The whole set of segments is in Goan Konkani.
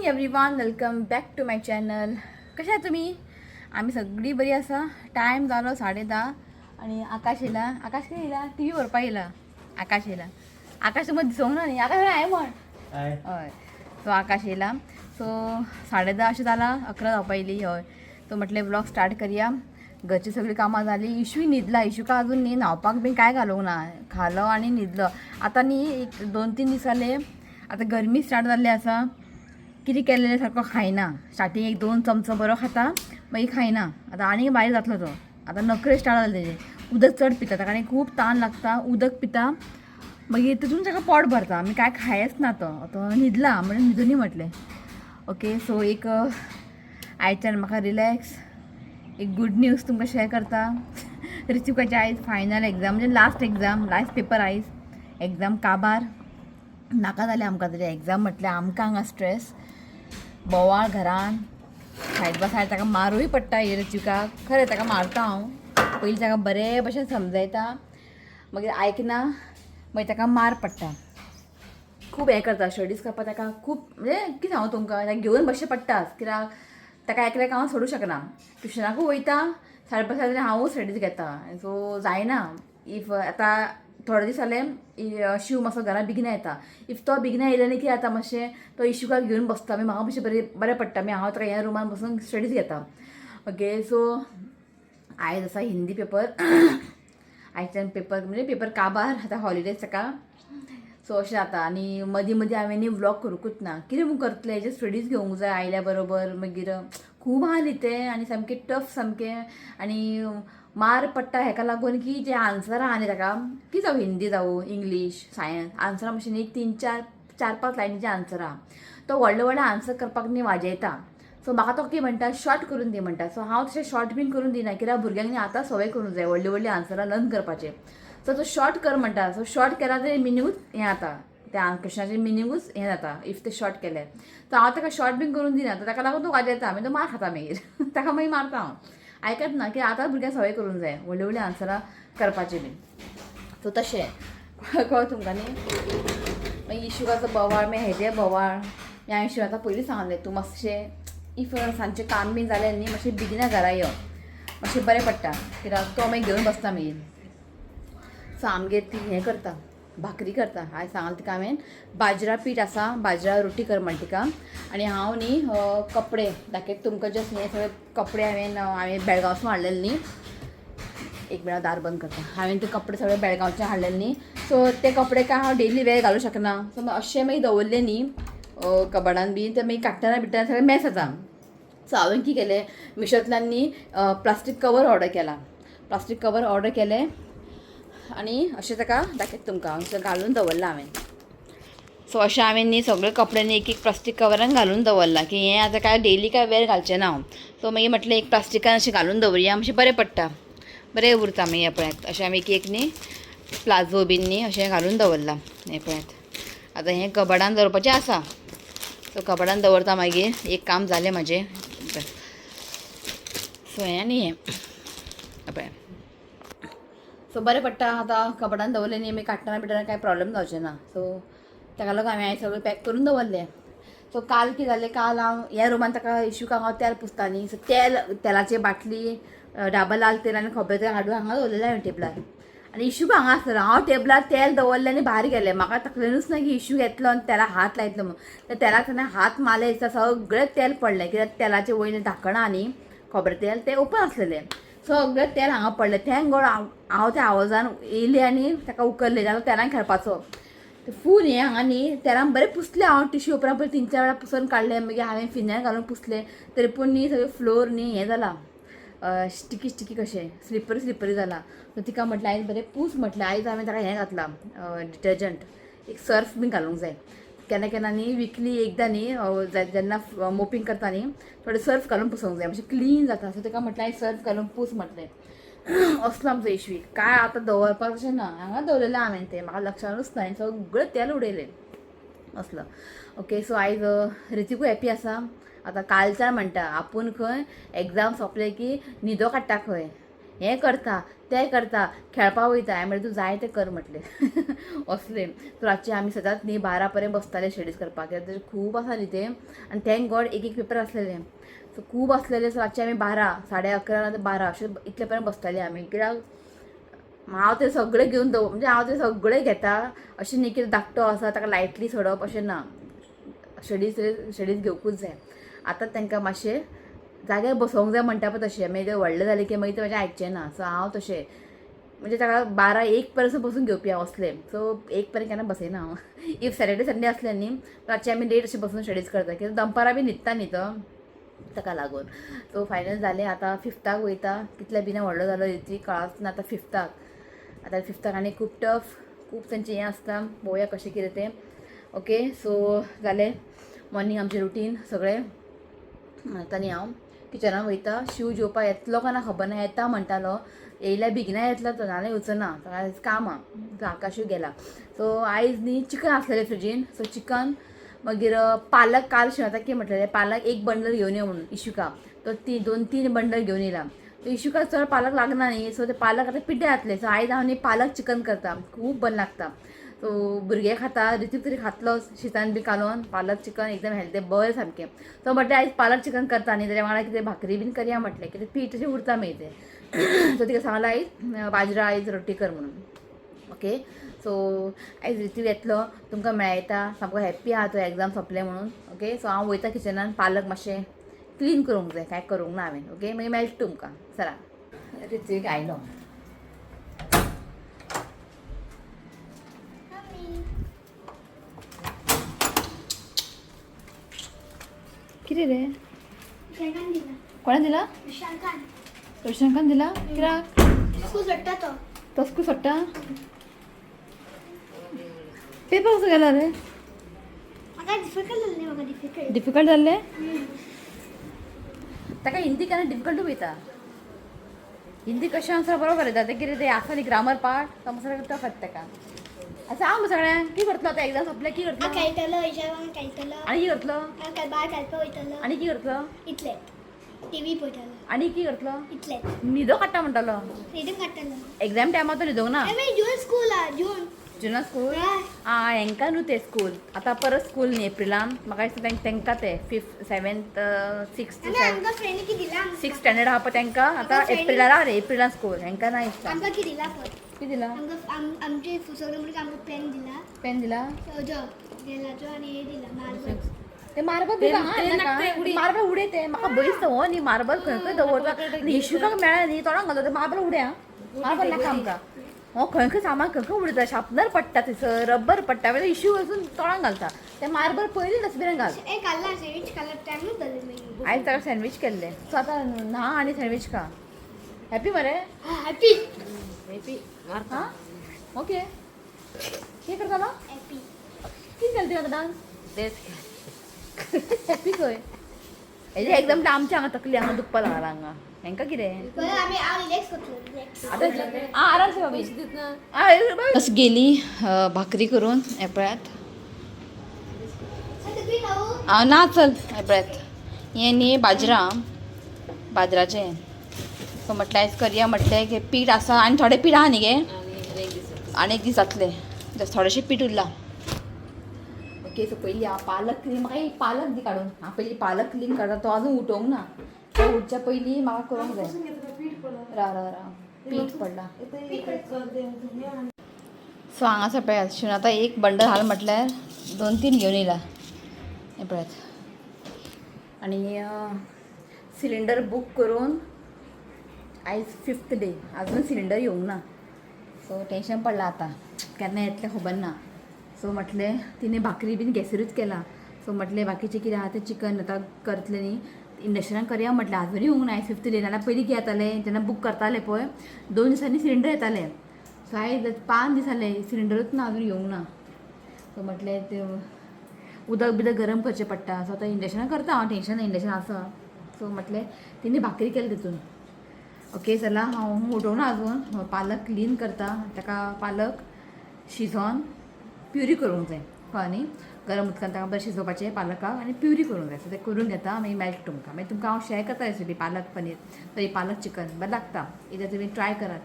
Everyone, welcome back to my channel. कशें आहा तुमी? आमी सगळीं बरी आसा. टायम जालो 10:30 आनी आकाश येयला. आकाश कितें येयला? टीवी व्हरपाक येयला. आकाश येयला. आकाश तुमकां दिसोंक ना न्ही? आकाश हांवें म्हण. हाय. हय, सो आकाश येयला. सो 10:30 अशें जालां, 11 जावपा येयली. हय, सो म्हटलें व्लॉग स्टार्ट करया. घरची सगळीं कामां जालीं. इशूय न्हिदला. इशूका अजून न्ही न्हांवपाक बी कांय घालूंक ना. खालो आनी न्हिदलो. आतां न्ही एक 2-3 दीस जाले, आतां गरमी स्टार्ट जाल्ली आसा. कितें केलेलें सारको खायना. स्टार्टींग 1-2 चमचो बरो खाता, मागीर खायना. आतां आनी भायर जातलो तो. आतां नखरे स्टार्ट जाले तेजे. उदक चड पिता, ताका आनी खूब तान लागता, उदक पिता, मागीर तितून ताका पोट भरता. आमी कांय खायच ना. तो तो न्हिदला म्हणून न्हिदुनी म्हटलें. ओके, सो एक आयच्यान म्हाका रिलॅक्स. एक गुड न्यूज तुमकां शेअर करता. ऋतिकाची आयज फायनल एग्जाम, म्हणजे लास्ट एग्जाम, लास्ट पेपर आयज. एग्जाम काबार. नाका जालें आमकां तेजें एग्जाम म्हटल्यार. आमकां हांगा स्ट्रेस, बोवाळ घरान. सायड बाय सायड ताका मारूय पडटा. हे ऋतिकाक खरें ताका मारता हांव. पयलीं ताका बरे भशेन समजयता, मागीर आयकना, मागीर ताका मार पडटा. खूब हें करता. स्टडीज करपाक ताका खूब, म्हणजे कितें सांगू तुमकां, ताका घेवन बसचें पडटा, कित्याक ताका एकल्याक हांव सोडूंक शकना. ट्युशनाकूय वयता, साडे पांच जाल्यार हांवूय स्टडीज घेता. सो जायना. If आतां थोडे दीस जाले, शिव मातसो घरा बेगिना येता. If तो बेगिना येयलो न्ही, कितें जाता मातशें, तो इशुकाक घेवन बसता. मागीर म्हाका मातशें बरें बरें पडटा. मागीर हांव ताका ह्या रुमान बसून स्टडीज घेता. ओके, सो आयज आसा हिंदी पेपर. आयच्यान पेपर, म्हणजे पेपर काबार. आतां हॉलिडेज ताका. सो अशें जाता. आनी मदीं मदीं हांवें न्ही व्लॉग करूंकूच ना. कितें म्हूण करतलें? हेजे स्टडीज घेवंक जाय आयल्या बरोबर. मागीर खूब आहा न्ही तें आनी सामकें टफ सामकें. आनी मार पडटा हेका लागून की जे आन्सरां आहा न्ही ताका, की जावं हिंदी जावं इंग्लीश, सायन्स, आन्सरां मातशें न्ही तीन चार, चार पांच लायनीचे आन्सर आहा. तो व्हडले व्हडले आन्सर करपाक न्ही वाजयता. सो म्हाका तो कितें म्हणटा, शॉर्ट करून दी म्हणटा. सो हांव तशें शॉर्ट बीन करून दिना, कित्याक भुरग्यांक न्ही आतां संवय करूंक जाय व्हडली व्हडली आन्सरां लर्न करपाचें. सो तो शॉर्ट कर म्हणटा. सो शॉर्ट केला तें मिनिंगूच हें जाता, त्या क्वेश्चनाचें मिनिंगूच हें जाता if ते शॉर्ट केले. सो हांव ताका शॉर्ट बीन करून दिना. तर ताका लागून तो वाजयता. मागीर तो मार खाता. मागीर ताका मागीर मारता हांव. आयकत ना की आतां भुरग्यांक संवय करूंक जाय व्हडली व्हडली आन्सरां करपाची बीन. सो तशें कळ्ळें तुमकां न्ही? मागीर इशुकाचो बोवाळ, मागीर हेजे बोवाळ. मागीर हांवें शिवाक पयलीं सांगलें, तूं मातशें if सांजचें काम बीन जालें न्ही, मातशें बेगिना घरा यो, मातशें बरें पडटा, कित्याक तो मागीर घेवन बसता मागीर. सो आमगेर ती हें करता, भाकरी करता. हांवें सांगलें तिका, हांवें बाजरा पीठ आसा, बाजरा रोटी कर म्हण तिका. आनी हांव न्ही कपडे दाखयता तुमकां. जस्ट हे सगळे कपडे हांवें बेळगांवसून हाडलेले न्ही. एक मिनट, दार बंद करता. हांवें ते कपडे सगळे बेळगांवचे हाडलेले न्ही. सो ते कपडे काय हांव डेली वेर घालूं शकना. सो अशें मागीर दवरले न्ही कबडान बी, ते मागीर काडटना बिडटना सगळें मॅस जाता. सो हांवें कितें केलें, मिशोंतल्यान न्ही प्लास्टीक कवर ऑर्डर केला. प्लास्टीक कवर ऑर्डर केलें आनी अशें ताका दाखयता तुमकां, हांगासर घालून दवरलां हांवें. सो अशें हांवें न्ही सगळे कपडे न्ही एक एक प्लास्टीक कवरान घालून दवरलां, की हें आतां काय डेली काय वेर घालचें ना हांव. सो मागीर म्हटलें एक प्लास्टिकान अशें घालून दवरुया, मातशें बरें पडटा, बरें उरता. मागीर पळयात, अशें हांवें एक एक न्ही प्लाझो बीन न्ही अशें घालून दवरलां. हें पळयात, आतां हें कबडान दवरपाचें आसा. सो कबडान दवरता. मागीर एक काम जालें म्हाजें. सो हें आनी हें पळय. सो बरें पडटा. आतां कबडान दवरलें न्ही, मागीर काडटना बिडटना कांय प्रॉब्लम जावचें ना. सो ताका लागून हांवें आयज सगळें पॅक करून दवरलें. सो काल कितें जालें, काल हांव ह्या रुमान ताका इशूक हांव तेल पुसता न्ही. सो तेल, तेलाची बाटली, डाबा लाल तेल आनी खोबरें तेल हाडून हांगा दवरलेलें हांवें टेबलार आनी इशूक हांगा आसलेलो. हांव टेबलार तेल दवरलें आनी भायर गेलें. म्हाका तकलेनूच ना की इशू येतलो आनी तेला हात लायतलो म्हूण. त्या तेलाक तेन्ना हात मारले दिसता सगळें तेल पडलें, कित्याक तेलाचें वयलें धाकणां न्ही, खोबरें तेल, तें ओपन आसलेलें. सगळें तेल हांगा पडलें. Thank God हांव त्या आवाजान येयलें आनी ताका उखल्लें, जाल्यार तेलान खेळपाचो ते फूल हें हांगा न्ही तेलान बरें पुसलें हांव. टिश्यू पेपरान पयलीं 3-4 वेळा पुसून काडलें. मागीर हांवें फिनायल घालून पुसलें, तरी पूण न्ही सगळें फ्लोर न्ही हें जाला, स्टिकी स्टिकी कशें, स्लिपरी स्लिपरी जाला. सो तिका म्हटलें, आयज बरें पूस म्हटलें. आयज हांवें ताका हें घातलां, डिटर्जंट. एक सर्फ बीन घालूंक जाय केन्ना केन्ना न्ही. विकली एकदां न्ही, जेन्ना मोपिंग करता न्ही, थोडें सर्फ घालून पुसूंक जाय, मातशें क्लीन जाता. सो ताका म्हटलें, आयज सर्फ घालून पूस म्हटलें. असलो आमचो इशवीक. काय आतां दवरपाक अशें ना. हांगा दवरलेलें हांवें तें, म्हाका लक्षानूच ना, सगळें तेल उडयलें असलो. ओके, सो आयज ऋतिकूय हॅपी आसा. आतां कालच्यान म्हणटा आपूण खंय एग्जाम सोंपले की न्हिदो काडटा खंय. हें करता तें करता, खेळपा वयता. हांवें म्हणलें तूं जाय तें कर म्हटलें. असलें. सो रातचें आमी सदांच न्ही 12 पर्यंत बसताले स्टडीज करपाक, कित्याक तेजें खूब आसा न्ही तें. आनी thank God एक एक पेपर आसलेले, सो खूब आसलेले. सो रातचे आमी 12, 11:30 ना 12 अशें इतले पर्यंत बसताले आमी, कित्याक हांव तें सगळें घेवन दवर, म्हणजे हांव तें सगळें घेता अशें न्ही कितें धाकटो आसा ताका लायटली सोडप अशें ना. स्टडीज स्टडीज घेवकूच जाय. आतां तांकां मातशें जाग्यार बसोवंक जाय म्हणटा पळय तशें, मागीर ते व्हडलें जालें की मागीर ते मातशें आयकचें ना. सो हांव तशें म्हणजे ताका 12, 1 पर्यंत बसून घेवपी हांव असलें. सो 1 पर्यंत केन्ना बसयना हांव. If Saturday Sunday आसलें न्ही रातचें आमी लेट अशें बसून स्टडीज करता, कित्याक दनपारां बी न्हिदता न्ही तो, ताका लागून. सो फायनल जालें, आतां फिफ्ताक वयता. कितले बेगीन व्हडलो जालो ती कळच ना. आतां फिफ्ताक, आतां फिफ्ताक आनी खूब टफ, खूब तेंचें हें आसता. पळोवया कशें कितें तें. ओके, सो जालें मॉर्निंग आमचें रुटीन सगळें. आतां न्ही हांव किचनान वयता. शीव जेवपाक येतलो काय ना खबर ना, येता म्हणटालो, येयल्या बेगिना येतलो तो, नाजाल्यार येवचो ना, ताका काम आहा. आकाशूय गेला. सो आयज न्ही चिकन आसलेलें फ्रिजीन, सो चिकन मागीर पालक काल शिवता की म्हटलेलें पालक एक बंडल घेवन यो म्हणून इशुका, तो ती 2-3 बंडल घेवन येयला. सो इशुका चड पालक लागना न्ही, सो ते पालक आतां पिड्ड्यार जातले. सो आयज हांव न्ही पालक चिकन करता, खूब बरें लागता. सो भुरगे खाता, ऋतिक तरी खातलो शितान बी कालोवन. पालक चिकन एकदम हेल्दी, बरें सामकें. सो म्हटलें आयज पालक चिकन करता न्ही जाल्यार वांगडा कितें भाकरी बीन करया म्हटलें, कितें पीठ अशें उरता मागीर तें. सो तिका सांगलां आयज बाजरा आयज रोटी कर म्हणून. ओके, सो आयज ऋतिक येतलो, तुमकां मेळयता. सामको हॅप्पी आहा तो एग्जाम सोंपले म्हणून. ओके, सो हांव वयता किचनान, पालक मातशें क्लीन करूंक जाय, कांय करूंक ना हांवें. ओके, मागीर मेळटा तुमकां. चला, ऋत्वीक आयलो. कितें रे? विशाखान दिला. कोणें दिला? विशाखान. रोशनाकान दिला कित्याक? स्कूल सोडटा तो. तो स्कूल सोडटा? पेपर कसो गेला रे? म्हाका डिफिकल्ट जाल्लें, म्हाका डिफिकल्ट. डिफिकल्ट जाल्लें ताका. हिंदी केन्ना डिफिकल्ट वयता. हिंदी कशें आन्सर बरोबर येता तें, कितें तें आसा न्ही ग्रामर पार्ट तो मातसो टफ येता ताका. आसा हांव सगळ्यांक की करतलो आतां एग्जाम सोंपले की हांव करतलो? खेळटलो, विशा वांगडा खेळटलो. आनी की करतलो? हांव भायर खेळपाक वयतलो. आनी की करतलो? इतलें टीव्ही पळयतलो. आनी की करतलो? इतलें. न्हिदो काडटा म्हणटालो. न्हिदून काडटलो. एग्जाम टायमार तो न्हिदोंक ना. मागीर जून स्कूल आहा, जून. जुना स्कूल. हय. आं, हेंकां न्हू तें स्कूल आतां परत स्कूल न्ही एप्रिलान, म्हाका दिसता तेंकां तें फिफ्थ सेवेंथ सिक्स्थ आनी आमकां फ्रेंड की दिला आमकां. सिक्स स्टँडर्ड आहा पळय तेंकां आतां आमकां एप्रिलान आहा रे, एप्रिलान स्कूल हेंकां ना दिसता. आमकां की दिला पळय. कितें दिला? आमकां आमचे सगळे म्हणून आमकां पेन दिला. पेन दिला. जो गेलाचो आनी हे दिला मार्बल. ते मार्बल दिला. मार्बल उडय ते, म्हाका भंय दिसता हो न्ही मार्बल खंय खंय दवरता आनी इशुकाक मेळ्ळा न्ही तोंडाक घालता ते मार्बल उडया. मार्बल नाका आमकां. हो खंय खंय सामान खंय खंय उडयता, शार्पनर पडटा थंयसर, रबर पडटा, मागीर इशू वचून तोंडाक घालता ते मार्बल. पयलीं डस्टबिनान घाल. ए काडला सँडवीच काडला, टायमूच जालें मागीर. आयज ताका सँडवीच केल्लें. सो आतां न्हा आनी सँडवीच खा. हॅपी मरे? हॅपी. हां, ओके. कितें करतालो? हॅपी. कितें केलें तुवें आतां डान्स? हॅपी खंय हेजे एकदम आमच्या हांगा तकली हांगा दुखपा लागला हांगा. हेंकां कितें? बरं आमी हांव रिलॅक्स करतलो, रिलॅक्स. आतां आं आरामसे बाबी. बस गेली भाकरी करून. हे पळयात. तुमी खाऊ. हांव ना, चल. हे पळयात, हें न्ही बाजरा, बाजराचें. सो म्हटलें आयज करया म्हटलें की पीठ आसा आनी थोडें पीठ आहा न्ही गे, आनी एक दीस जातलें, जस्ट थोडेशें पीठ उरलां. ओके, सो पयलीं हांव पालक क्लीन, म्हाका एक पालक दी काडून. हांव पयलीं पालक क्लीन करता. तो अजून उठोवंक ना. तो उठच्या पयलीं म्हाका करूंक जाय. राव राव राव, पीठ पडलां. सो हांगासर पळयात, शिवन आतां एक बंडल घाल म्हटल्यार 2-3 घेवन येयला. हें पळयात. आनी सिलिंडर बूक करून आयज फिफ्थ डे, अजून सिलिंडर येवंक ना. सो टेंशन पडलां आतां, केन्ना येतलें खबर ना. सो म्हटलें तिणें भाकरी बीन गॅसीरूच केला. सो म्हटलें बाकीचें कितें आहा तें चिकन आतां करतलें न्ही इंडक्शनान करया म्हटलें. आजूनय येवंक ना, आयज फिफ्थ डे. नाल्यार पयलीं कितें जातालें, जेन्ना बूक करताले पळय 2 दिसांनी सिलिंडर येताले. सो आयज 5 दीस जाले, सिलिंडरूच ना, अजून येवंक ना. सो म्हटलें तें उदक बिदक गरम करचें पडटा. सो आतां इंडक्शनान करता हांव, टेंशन ना, इंडक्शन आसा. सो म्हटलें तिणें भाकरी केली तितून. ओके, चला, हांव उठोवना अजून. पालक क्लीन करता. ताका पालक शिजोन प्युरी करूंक जाय. कळ्ळें न्ही. गरम उदकान ताका बरें शिजोवपाचें पालकाक आनी प्युरी करूंक जाय. सो तें करून घेता, मागीर मेळटा तुमकां. मागीर तुमकां हांव शेअर करता रेसिपी पालक पनीर, सॉरी पालक चिकन. बरें लागता, एकदां तुमी ट्राय करात.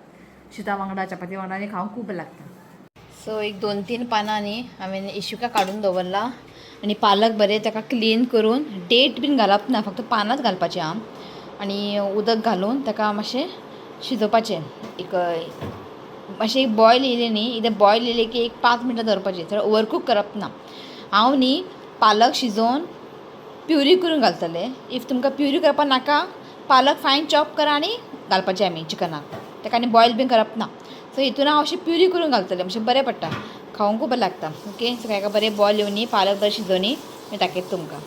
शिता वांगडा, चपाती वांगडा आनी खावंक खूब बरें लागता. सो एक 2-3 पानां न्ही हांवें इशुका काडून दवरला आनी पालक बरें ताका क्लीन करून डेट बीन घालप ना, फक्त पानांच घालपाचें आं. आनी उदक घालून ताका मातशें शिजोवपाचें. एक मातशें एक बॉयल येयलें न्ही, एकदां बॉयल येयलें की एक 5 मिनटां दवरपाचें, चड ओवरकूक करप ना. हांव न्ही पालक शिजोवन प्युरी करून घालतलें. If तुमकां प्युरी करपाक नाका, पालक फायन चॉप करा आनी घालपाचें आमी चिकनाक, ताका आनी बॉयल बीन करप ना. सो हितून हांव अशें प्युरी करून घालतलें, मातशें बरें पडटा, खावंकूय बरें लागता. ओके, सो हेका बरें बॉयल येवनी, पालक बरें शिजोवनी, मागीर दाखयता तुमकां.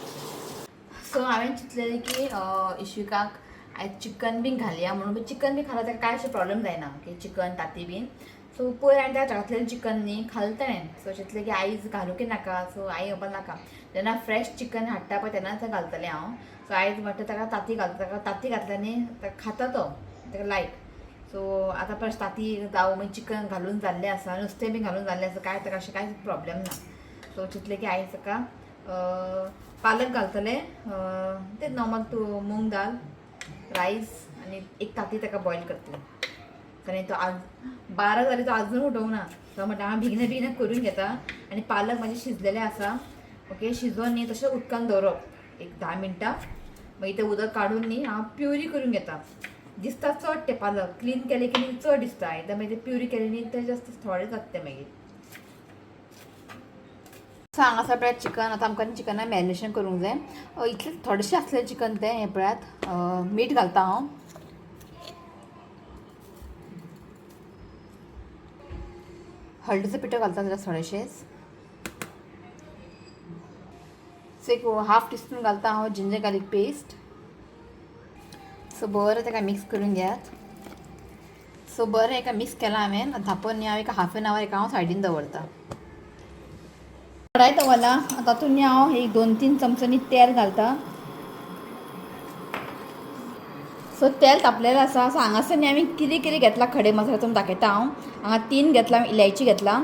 सो हांवें चिंतलेलें की इशुकाक आयज चिकन बीन घालया म्हणून. चिकन बी खाल्यार ताका कांय अशें प्रॉब्लम जायना. ओके, चिकन ताती बीन. सो पयर हांवें ताका घातलेलें चिकन न्ही, खालें ताणें. सो चिंतलें की आयज घालूं की नाका. सो आई म्हणपाक नाका, जेन्ना फ्रेश चिकन हाडटा पळय तेन्नाच घालतलें हांव. सो आयज म्हणटा ताका ताती घालता, ताका ताती घातल्यार न्ही ताका खाता तो, ताका लायक. सो आतां परत ताती जावं मागीर चिकन घालून जाल्लें आसा, नुस्तें बी घालून जाल्लें आसा, कांय ताका अशें कांय प्रॉब्लम ना. सो चिंतलें की आयज ताका पालक घालतलें, तें नॉर्मल तूं मूंग दाल रायस आनी एक ताती ताका बॉयल करतलें. कारण तो आज 12 जाली तो अजून उठोवंक ना. सो म्हटलें हांव बेगिना बेगिना करून घेता. आनी पालक म्हाजे शिजलेले आसा. ओके, शिजोवन न्ही तशें उदकान दवरप एक 10 मिनटां, मागीर तें उदक काडून न्ही हांव प्युरी करून घेता. दिसता चड तें पालक क्लीन केलें की न्ही चड दिसता, एकदां मागीर ते प्युरी केलें न्ही तें जास्त थोडें जाता तें मागीर. सो हांगासर पळयात चिकन, आतां आमकां चिकनाक मॅरिनेशन करूंक जाय. इतलें थोडेशें आसलें चिकन तें, हें पळयात. मीठ घालता हांव, हळदीचो पिठो घालता जरा थोडेशेंच. सो एक हाफ टीस्पून घालता हांव जिंजर गार्लीक पेस्ट. सो बरें ताका मिक्स करून घेयात. सो बरें एका मिक्स केलां हांवें, धांपून न्ही हांव एक हाफ एन our एका हांव सायडीन दवरता. कडाय दवरला, तातूंत न्ही हांव एक 2-3 चमचो न्ही तेल घालता. सो तेल तापलेलें आसा. सो हांगासर न्ही हांवें कितें कितें घेतला खडे मसाले तुमकां दाखयता हांव. हांगा 3 घेतला, इलायची घेतला,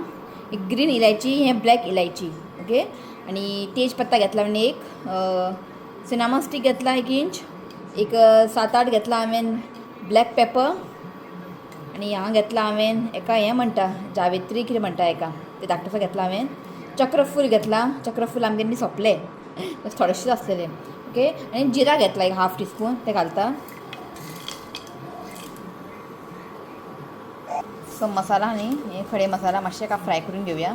एक ग्रीन इलायची, हें ब्लॅक इलायची. ओके, आनी तेज पत्ता घेतला हांवें एक, सिनामन स्टीक घेतला 1 इंच, एक 7-8 घेतला हांवें ब्लॅक पेपर, आनी हांगा घेतला हांवें एका हें म्हणटा जावेत्री कितें म्हणटा एका, तें धाकटोसो घेतला हांवें. चक्रफूल घेतला, चक्रफूल आमगेर न्ही सोंपलें, बस थोडेशेंच आसलेलें. ओके, आनी जिरा घेतला एक हाफ टीस्पून, तें घालता. सो मसाला न्ही हे खडे मसाला मातशे एका फ्राय करून घेवया.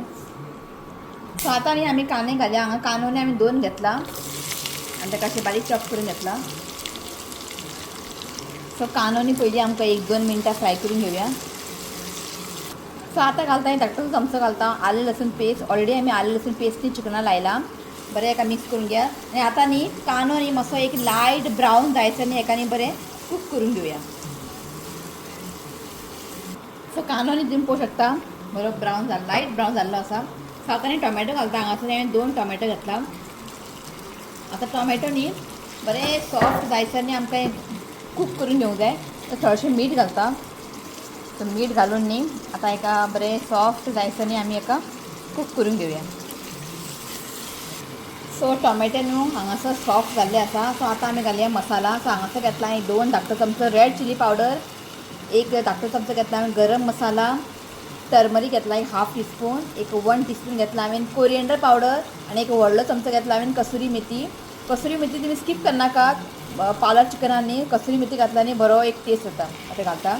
सो आतां न्ही आमी कांदे घालया. हांगा कांदो न्ही आमी 2 घेतला आनी ताका अशें बारीक चॉप करून घेतला. सो कांदो न्ही पयलीं आमकां 1-2 मिनटां फ्राय करून घेवया. सो आतां घालता न्ही धाकटो चमचो घालता आलें लसूण पेस्ट. ऑलरेडी आमी आलें लसूण पेस्ट न्ही चिकना लायला, बरें एका मिक्स करून घेया. आनी आतां न्ही कांदो न्ही मातसो एक लायट ब्रावन जायसर न्ही एका न्ही बरें कूक करून घेवया. सो कांदो न्ही तुमी पळोवंक शकता बरो ब्रावन जाल्लो, लायट ब्रावन जाल्लो आसा. सो आतां न्ही टोमॅटो घालता. हांगासर हांवें 2 टोमॅटो घातला. आतां टोमॅटो न्ही बरें सॉफ्ट जायसर न्ही आमकां कूक करून घेवंक जाय. तर थोडेशें मीठ घालता. सो मीठ घालून न्ही आतां एका बरें सॉफ्ट जायसर न्ही आमी एका कूक करून घेवया. सो टोमॅटो न्हू हांगासर सॉफ्ट जाल्ले आसा. सो आतां आमी घालया मसाला. सो हांगासर घेतला हांवें 2 धाकटो चमचो रेड चिली पावडर, 1 धाकटो चमचो घेतला हांवें गरम मसाला, टर्मरीक घेतला एक हाफ टीस्पून, एक 1 टीस्पून घेतला हांवें कोरिएंडर पावडर, आनी एक व्हडलो चमचो घेतला हांवें कसुरी मेथी. कसुरी मेथी तुमी स्कीप करनाकात, पालक चिकनान न्ही कसुरी मेथी घातला न्ही बरो एक टेस्ट येता. आतां घालता.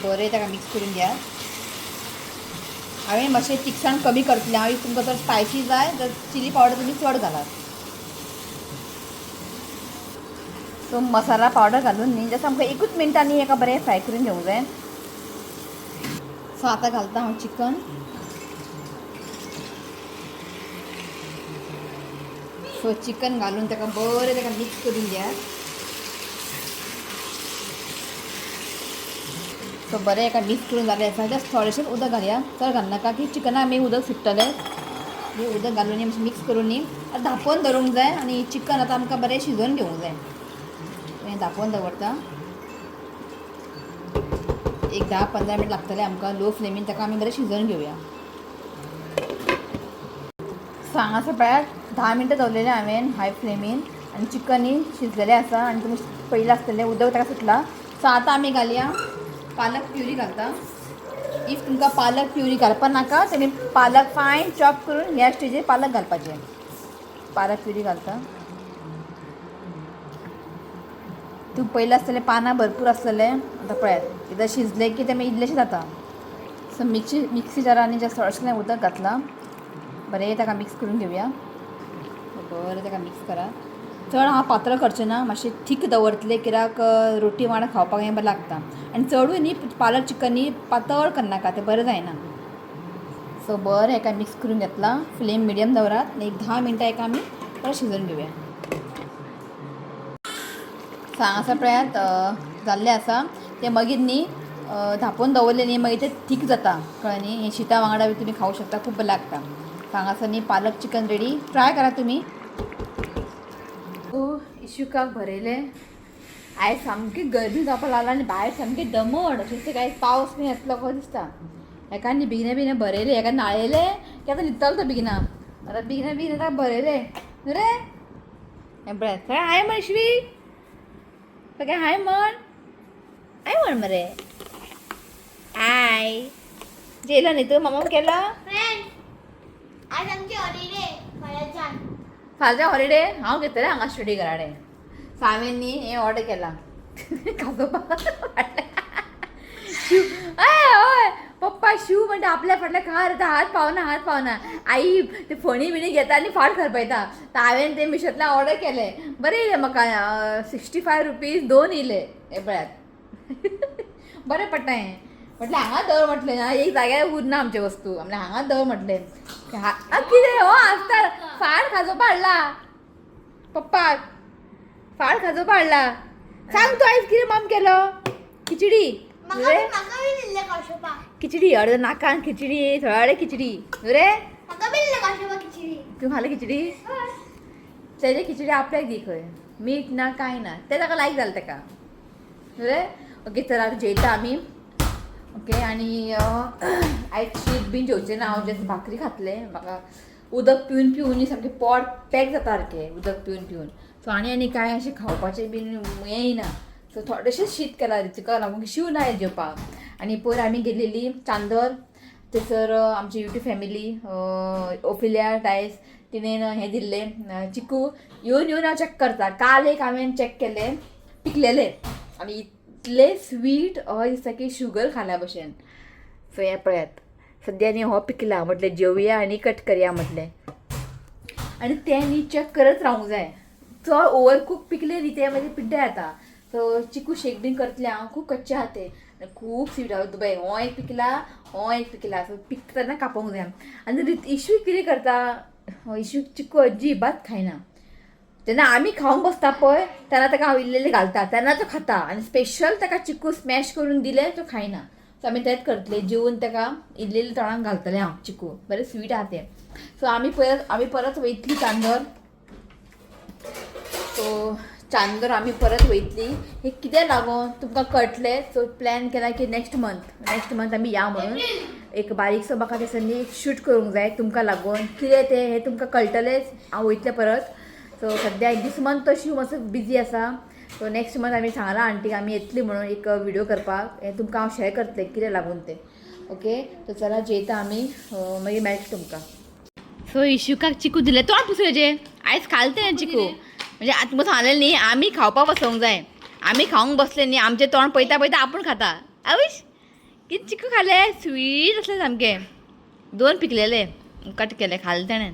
बरें ताका मिक्स करून घेया. हांवें मातशें तिखसाण कमी करतलें हांव. If तुमकां जर स्पायसी जाय तर चिली पावडर तुमी चड घालात. सो मसाला पावडर घालून न्ही जस्ट आमकां 1 मिनटांनी एका बरें फ्राय करून घेवंक जाय. सो आतां घालता हांव चिकन. सो चिकन घालून ताका बरें ताका मिक्स करून घेयात. सो बरें एका मिक्स करून जालें आसा. जस्ट थोडेशें उदक घालया, चड घालनाका की चिकनाक आमी उदक सुट्टलें. उदक घालून न्ही मातशें मिक्स करून न्ही आतां धांपोवन दवरूंक जाय. आनी चिकन आतां आमकां बरें शिजोवन घेवंक जाय. हें धांपोवन दवरता एक 10-15 मिनट लागतलें आमकां. लो फ्लेमीन ताका आमी बरें शिजोवन घेवया. सो हांगासर पळयात 10 मिनटां दवरलेलें हांवें हाय फ्लेमीन आनी चिकनूय शिजलेलें आसा आनी तुमी पयलें आसतलें उदक ताका सुटलां. सो आतां आमी घालया पालक प्युरी घालता. If तुमकां पालक प्युरी घालपा नाका, तुमी पालक फायन चॉप करून ह्या स्टेजीर पालक घालपाचें. पालक प्युरी घालता. तूं पयलें आसतलें पानां भरपूर आसलेलें. आतां पळयात, एकदां शिजलें की तें मागीर इल्लेशें जाता. सो मिक्सी जारांनी जे थोडेशें उदक घातलां, बरें ताका मिक्स करून घेवया. बरें ताका मिक्स करा. चड हांव पातळ करचें ना, मातशें थीक दवरतलें, कित्याक रोटी वांगडा खावपाक हें बरें लागता. आनी चडूय न्ही पालक चिकन न्ही पातळ करनाका, तें बरें जायना. सो बरें हेका मिक्स करून घेतलां. फ्लेम मिडियम दवरात आनी एक 10 मिनटां हेका आमी परत शिजोवन घेवया. सो हांगासर पळयात, जाल्लें आसा तें. मागीर न्ही धांपून दवरलें न्ही, मागीर तें थीक जाता, कळ्ळें न्ही? हें शिता वांगडा बी तुमी खावंक शकता, खूब बरें लागता. सो हांगासर न्ही पालक चिकन रेडी. ट्राय करा तुमी. इशुकाक भरयलें. आयज सामकी गरमी जावपाक लागला आनी भायर सामकें दमट अशें दिसता, काय पावस बी येतलो कसो दिसता. हेका न्ही बेगिना बेगिना भरयलें, हेका न्हाळयलें की आतां न्हिदतलो तो बेगिना. आतां बेगिना बेगिना ताका भरयलें न्हू रे. हें पळयात, सगळें हाय म्हण इश्वी, सगळें हाय म्हण, हाय म्हण मरे. हाय, जेयलो न्ही तूं? मामा केला. फ्रेंड, आज आमची हॉलिडे फाल्याच्यान. फाल्यां हॉलिडे. हांव घेतलें हांगा स्टडी घरा. सो हांवें न्ही हें ऑर्डर केलां काजोबा शिव. हय पप्पा, शिव म्हणटा आपल्या फाटल्या खार येता, हात पावना, हात पावना. आई ते फणी बिणी घेता आनी फाट खरपयता. तर हांवें ते मिशोंतल्यान ऑर्डर केलें. बरें येयलें म्हाका, 65 रुपीज दोन येयले. हें पळयात, बरें पडटा हें. म्हटलें हांगा दवर, म्हटलें ना एक जाग्यार उरना आमचे वस्तू, म्हटलें हांगा दवर म्हटलें. कितें हो आसता, फाट खाजोवपा हाडला पप्पाक, फाट खाजोवपा हाडला. सांग तूं आयज कितें माम केलो? खिचडी. म्हाका म्हाका बी दिल्ले काशोपा. खिचडी अर्द नाकान खिचडी, थोडे खिचडी न्हू रे. म्हाका बी दिल्ले काशोपा खिचडी. तूं खाली खिचडी? तेजे खिचडी आपल्याक दी खंय, मीठ ना कांय ना, तें ताका लायक जालें ताका न्हू रे. ओके, तर आतां जेयता आमी. ओके, आनी आयज शीत बीन जेवचें ना हांव, जस्ट भाकरी खातलें. म्हाका उदक पिवन पिवन सामकें पोट पॅक जाता सारकें, उदक पिवन पिवन. सो आनी आनी कांय अशें खावपाचें बीन हें येयना. सो थोडेशें शीत केलां रितिका लागून, शीव ना आयज जेवपाक. आनी पयर आमी गेलेली चांदर, थंयसर आमची युट्यूब फॅमिली ओफिलिया डायस, तिणें हें दिल्लें चिकू. येवन येवन हांव चॅक करता. काल एक हांवें चॅक केलें, पिकलेलें आनी इतलें स्वीट, हय दिसता की शुगर खाल्या भशेन. सो हें पळयात, सद्या न्ही हो पिकला. म्हटलें जेवया आनी कट करया म्हटलें. आनी तें न्ही चॅक करत रावूंक जाय. चड ओवर कूक पिकले न्ही ते मागीर पिड्ड्यार जाता. सो चिकू शेक बीन करतलें हांव. खूब कच्चे आहा ते आनी खूब स्वीट आहा. दुबय हो एक पिकला, हो एक पिकला. सो पिकतना कापोंक जाय. आनी इशू कितें करता, इशू चिकू अजिबात खायना. जेन्ना आमी खावंक बसता पळय, तेन्ना ताका हांव इल्लें इल्लें घालता, तेन्ना तो खाता. आनी स्पेशल ताका चिकू स्मॅश करून दिले तो खायना. सो आमी तेंच करतले, जेवन ताका इल्लें इल्लें तोंडाक घालतलें हांव चिकू. बरें स्वीट आहा तें. सो आमी परत वयतली चांदर. सो चांदर आमी परत वयतली. हे कित्याक लागून तुमकां कळटलें. सो प्लॅन केला की नेक्स्ट मंथ आमी या म्हणून. एक बारीकसो म्हाका थंयसर एक शूट करूंक जाय तुमकां लागून. कितें तें हें तुमकां कळटलेंच हांव वयतलें परत. सो सद्या दीस मंथ तो शिव मातसो बिजी आसा. सो नेक्स्ट मंथ आमी सांगलां आंटीक आमी येतली म्हणून एक व्हिडिओ करपाक. हें तुमकां हांव शेअर करतलें कितें लागून तें. ओके, सो चला जेयता आमी, मागीर मेळटा तुमकां. सो इशुकाक चिकू दिले, तोंड पुसले जे आयज खाल तें चिकू. म्हणजे आतां तुमकां सांगलें न्ही, आमी खावपाक बसोंक जाय. आमी खावंक बसले न्ही, आमचें तोंड पळयता पळयता आपूण खाता. आवश, कितें चिकू खाले, स्वीट आसले सामके. दोन पिकलेले कट केले, खाले तेणें,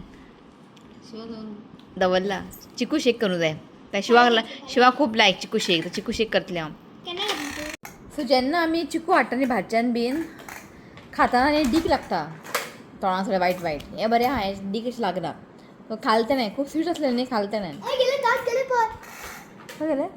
दवरला. चिकू शेक करूंक जाय त्या शिवाक. शिवा खूब लायक चिकू शेक. चिकू शेक करतलें हांव. केन्ना घातली तूं? सो जेन्ना आमी चिकू हाडटा न्ही भाटच्यान बीन, खाताना न्ही डीक लागता तोंडाक थोडें वायट वायट. हें बरें आहा, हें डीक अशें लागना. सो खालें तेणें, खूब स्वीट आसलें न्ही, खालें तेणें. हय गेले, दांत गेले पळय. खंय गेलें?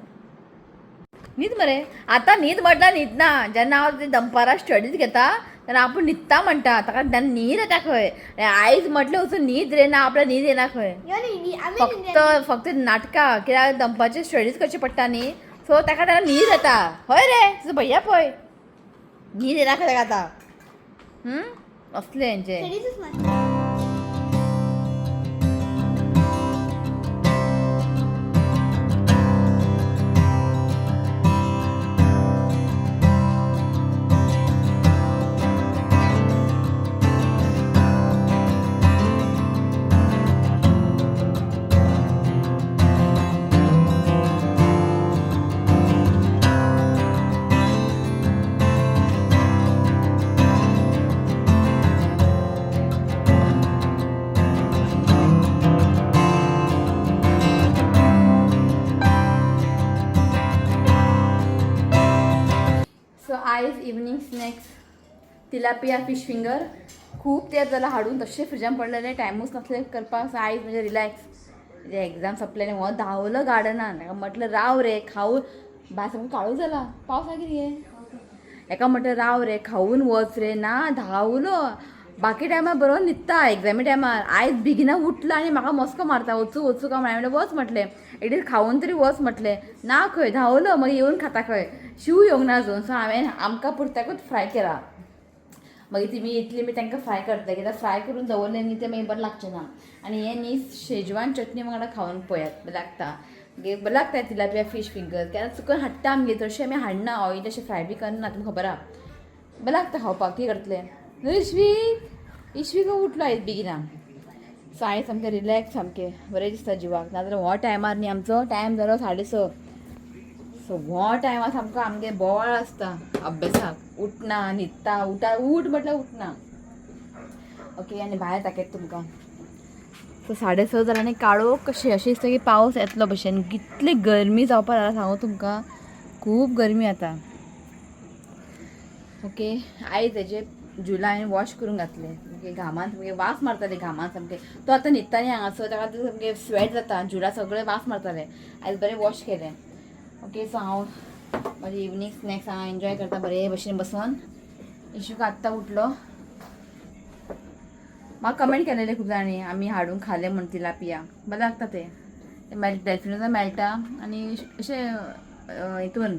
न्हीद मरे आतां. न्हीद म्हटल्यार न्हीद ना. जेन्ना हांव ते दनपारां स्टडीज घेता तेन्ना आपूण न्हिदता म्हणटा, ताका तेन्ना न्हीद येता खंय. आनी आयज म्हटलें वचून न्हीद रे ना, आपल्याक न्हीद येना खंय. यो न्ही आमी. फक्त फक्त नाटकां, कित्याक दनपारचे स्टडीज करचे पडटा न्ही. सो ताका तेन्ना न्हीद येता. हय रे, तुजो भैया पळय, न्हीद येना खंय ताका आतां. असलें हेंचें. स्टडीजच मारता. आयज evening snacks tilapia fish finger. खूब तेंप जाला हाडून तशें फ्रिजान पडलेले, टायमूच नासले करपाक. सो आयज म्हणजे रिलॅक्स, म्हणजे एग्जाम सोंपले आनी हो धांवलो गार्डनान. ताका म्हटलं राव रे खाऊ, भायर सामको काळो जाला, पावस आसा कितें. एका म्हटलं राव रे खावन वच रे, ना धांवलो. बाकी टायमार बरो न्हिदता एग्जामी टायमार, आयज बेगिना उठला आनी म्हाका मस्को मारता, वचूं वचूं काय म्हणलें. वच म्हटलें, एटलीस्ट खावन तरी वच म्हटलें. ना खंय धांवलो, मागीर येवन खाता खंय, शीव येवंक ना अजून. सो हांवें आमकां पुरत्याकूच फ्राय केला. मागीर तिमी येतली, मी तांकां फ्राय करतले, कित्याक फ्राय करून दवरलें न्ही तें मागीर बरें लागचें ना. आनी हें न्ही शेजवान चटणी वांगडा खावन पळयात, बरें लागता. मागीर बरें लागता तिलापिया फीश फिंगर. केन्ना चुकून हाडटा आमगेर, चडशें आमी हाडना, ऑयल अशें फ्राय बी करना, तुमकां खबर आहा. बरें लागता खावपाक. कितें करतलें न्हू इश्वीक? इश्वीक उठलो आयज बेगिना. सो आयज सामकें रिलॅक्स, सामकें बरें दिसता जिवाक. नाजाल्यार हो टायमार न्ही आमचो टायम जालो 6:30, सो हो टायमार सामको आमगे बोवाळ आसता अभ्यासाक, उठना न्हिदता, उठा उठ म्हटल्यार उठना. ओके, आनी भायर दाखयता तुमकां. सो 6:30 जाल्यार आनी काळोख कशें अशें दिसता की पावस येतलो भशेन. कितली गरमी जावपाक लागला सांगू तुमकां, खूब गरमी आतां. ओके, आयज हेजे जुलायन वॉश करून घातले, सामके घामान सामके वास मारताले घामान सामके. तो आतां न्हिदता न्ही हांगासर, ताका आतां सामके स्वेट जाता, जुला सगळे वास मारताले. आयज बरें वॉश केलें. ओके, सो हांव म्हाजे इवनींग स्नॅक्स हांव एन्जॉय करता बरे भशेन बसून. इशूक आत्तां उठलो. म्हाका कमेंट केलेले खूब जाणांनी आमी हाडून खाले म्हण तिलापिया, बरें लागता ते. डेल्फिनोजा मेळटा आनी अशें हितून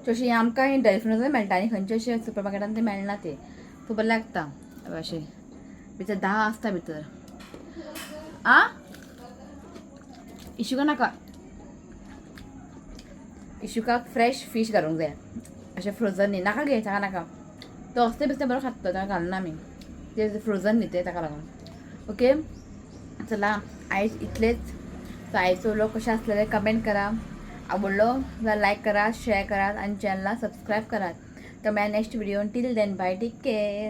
चडशें आमकां डेल्फिनोजा मेळटा आनी खंयचे अशें सुपर मार्केटान ते मेळना ते. सो बरें लागता अशें, भितर 10 आसता भितर. आ इशुका नाका, इशुकाक फ्रेश फीश घालूंक जाय, अशें फ्रोजन न्ही. नाका गे, ताका नाका, तो असले बिसले बरो खाता, ताका घालना आमी ते फ्रोजन न्ही ते, ताका लागून. ओके, चला आयज इतलेच. सो आयचो व्लॉग कशें आसलेले कमेंट करा, आवडलो जाल्यार लायक करात, शेअर करात आनी चॅनलाक सबस्क्रायब करात. तर मेळया next video. Till then bye, take care.